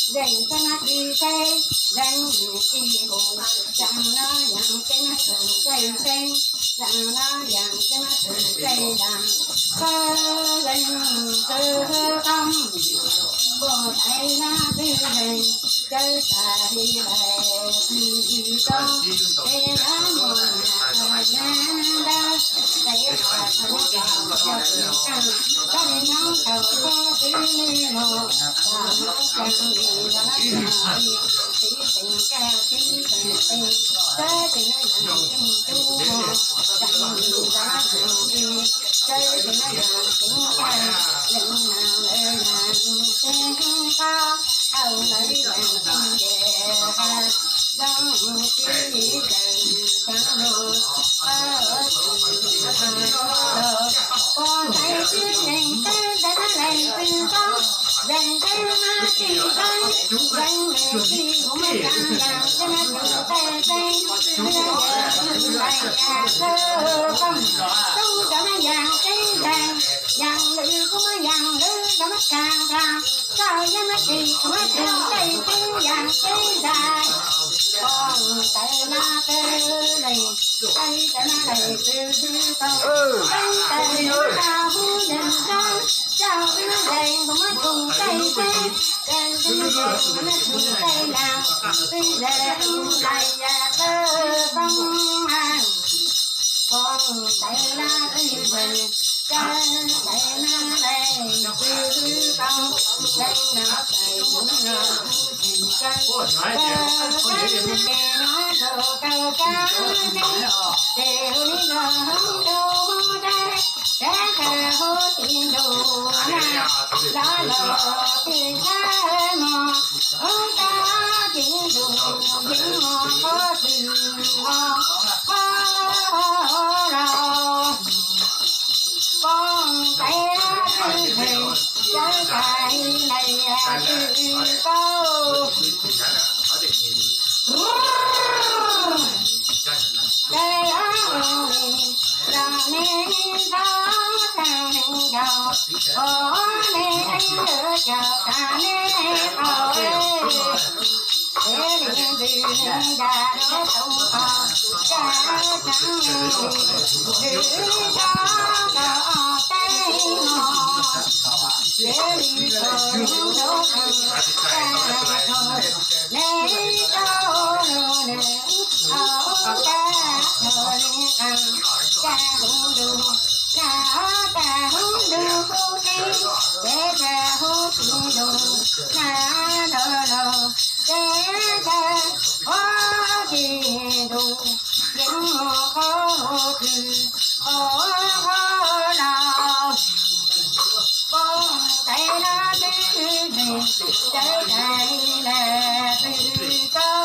Zeem txhab nab tsi teb, zeem tsi hu, zaam no yaam teb nab tug txaij teb, zaam no yaam teb nab tug txaij laam, koj zeem txwv koj, koj tais nab twg zeem, cawv tas li lais twg koj, tes lab muag nab nab ntawd, tes tas txhab nab tsi teb, koj li nyob tau koj twb li los, tas nab tsi li los nab tsi, txiv teem koj txiv teem tes, txawj tes nab yog tseem tub mog, tseem li los nab tsi, txawj tes nab yog tseem koj, leej nam lawv nam xeeb koj, hauv lawv nam xeeb ces zoo tib zaws tsav lus, pab tsis los, pab tais tsis zeem, tes tais nab leej twg koj, zeem tes nab tsi teb, zeem lwm tsi hu, muab tsav yaam tes nab tug txaij teb, lwm yam lais yam kawg koj, tub tais nab yaam teb ntag, yaam lwm kuj muab yaam lwm, koj muab tsav tag, koj yeej muab tsis hu, muab tug txaij teb yaam teb ntag, poj tais nab teb leej, tais tais nab leej twg koj, tais tais nab tag hu yeej tsav, coj hu nab leej kuj muab tug txaij teb, tais tais nab tug txaij laam, twb zeem lais yam kawg koj, poj tais nab twg zeem, tais tais nab leej twg koj, leej nam tais hu los hu tseem tsav, koj tais nab leej nyob rau kawg kab teb, ces hu li los hoob ntuj hoob dab, sab kawg hu tsis ntuj na, los los tsis txhawb mog, hoob dab tsis ntuj yeej mog, qhov twg mog, qhov los, poj tais nab twg zeem, cawv tas li lais twg koj, tes los hu li los neb txhob txhawj neb nkaus, hos neb caum tas neb qau, ces li ntws nws nca rau tau qhov, tsa tsa li ntws tso rau teb mog, ces li tau nws rau tau tsa tau, neb rau lub nws hauv tsa tau li qas, tsa hu ntuj, tsa tsa hu ntuj hu teb, ces tsa hu tsis ntuj na, los los ces tsa hu tsis ntuj, yeej mus qhov twg qhov los, poj tais nab twg zeem, cawv tas li lais twg koj,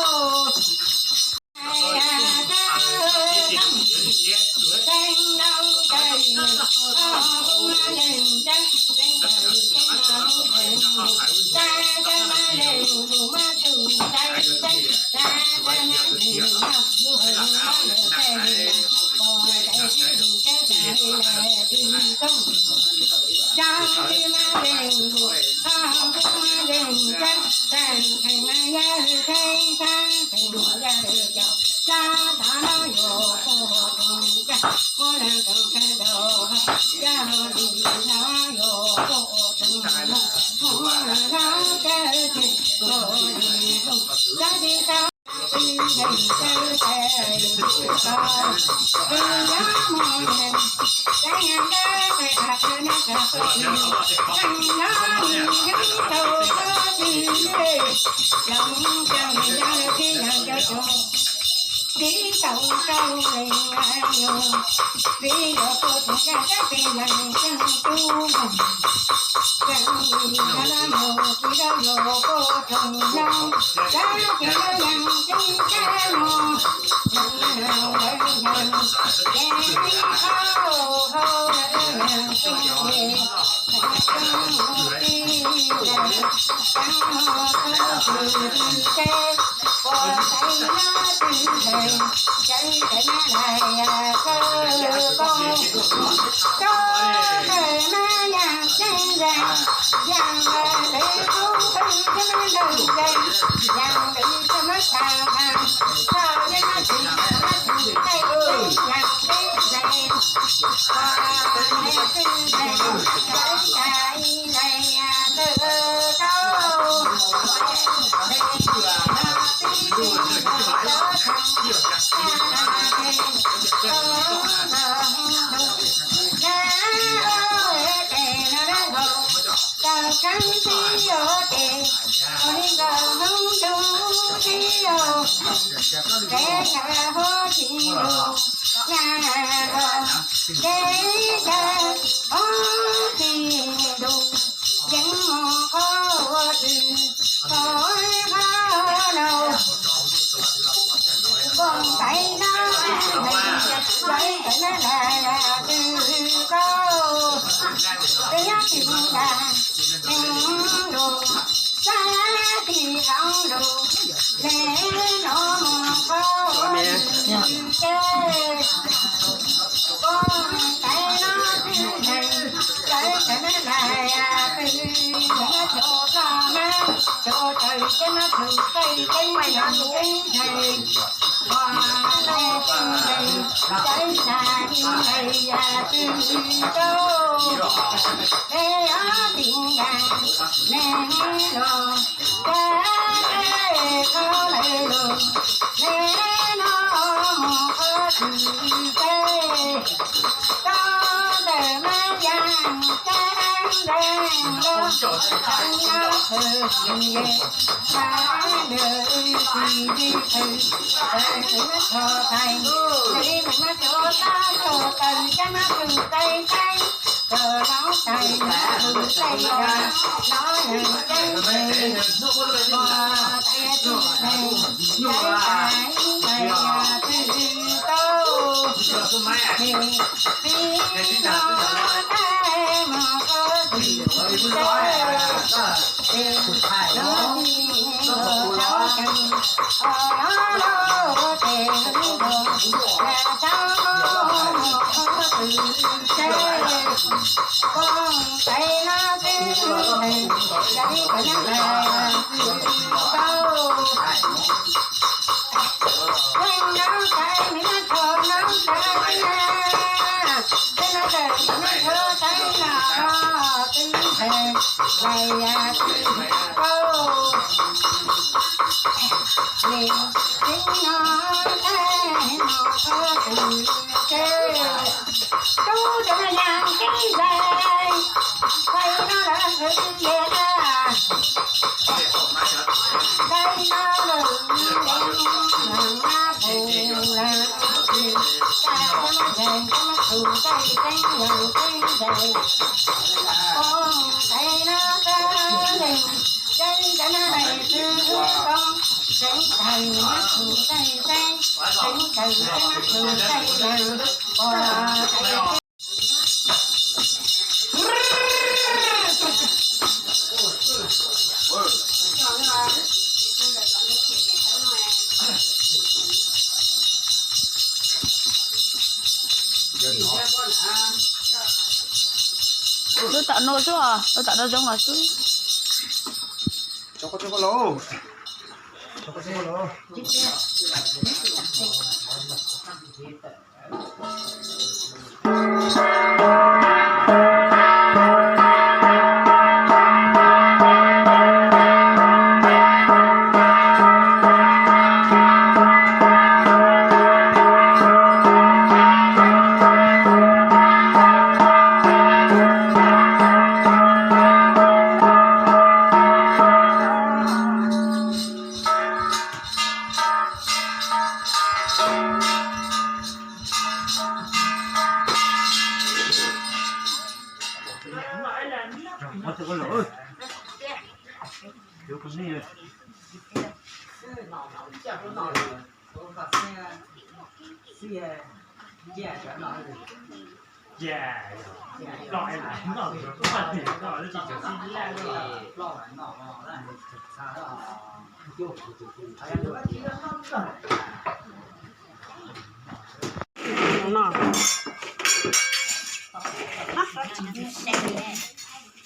Lub tom no xwb os, lub tom no zoo os xwb.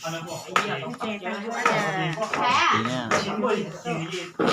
Ces tag nrho yog